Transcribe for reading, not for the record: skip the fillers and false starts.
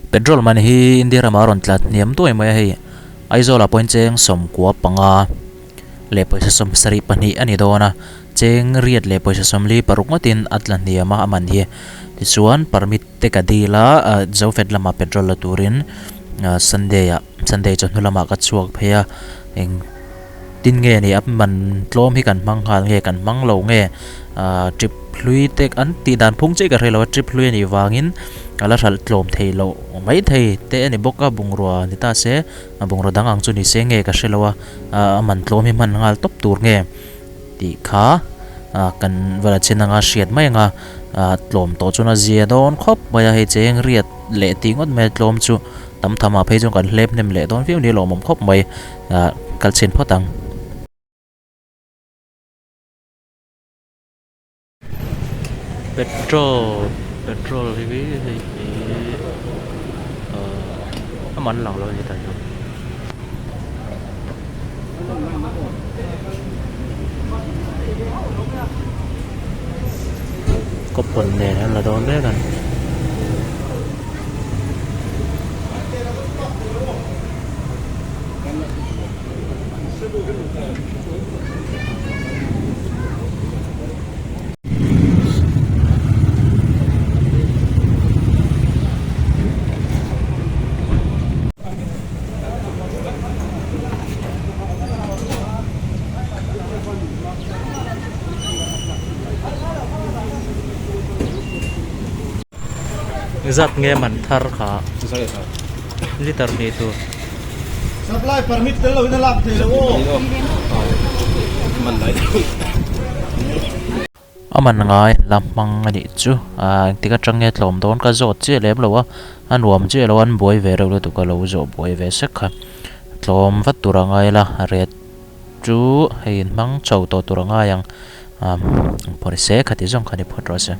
Petrol man hi India ramah a rawn tla hniam duai mai a hei Aizawl ah pawhin cheng 95 leh pawisa 72 a ni dawn a cheng riat leh pawisa 46 ngawtin a tla hniam a a man hi tichuan permit te ka dil a ah Zofet lamah petrol la turin ah Sunday ah Sunday chawhnu lamah ka chhuak phei a eng tin nge ni a man tlawm hi kan hmang nghal nge kan hmang lo nge ah trip hlui te an tih dan phung chiah ka hre lo a trip hlui a nih vangin a la hralh tlawm thei loh mai thei te a ni bawk a bungrua ni ta se a bungrua dang ang chu ni se nge ka hre lo a ah a man tlawm hi hman nghal tawp tur nge tih kha ah kan va la chin anga hriat mai anga ah tlawm tawh chuan a zia dawn khawp mai a hei cheng riat leh tih ngawt mai a tlawm chu tam tham ah phei chuan kan hlep hnem leh dawn viau ni a lawmawm khawp mai ah kal chhin phawt ang. Petrol petrol hi hei hi ah a man lang lo a ni ta hian. Coupon nen an la dawn mek a ni. Zat nge man thar kha liter hnih tur. Supply permit tel lo in a lak thei lo aw. A man ngai an la hmang a nih chu ah engtik atang nge tlawm dawn ka zawt chiah lem lo a a nuam chiah lo a an buai ve reuh lutuk a lo zawh buai ve sek kha tlawm vat tur a ngai la ret chu hei in hmang chho tawh tur a ngai ang ah pawh ni se khati zawng kha ni phawt rawh se.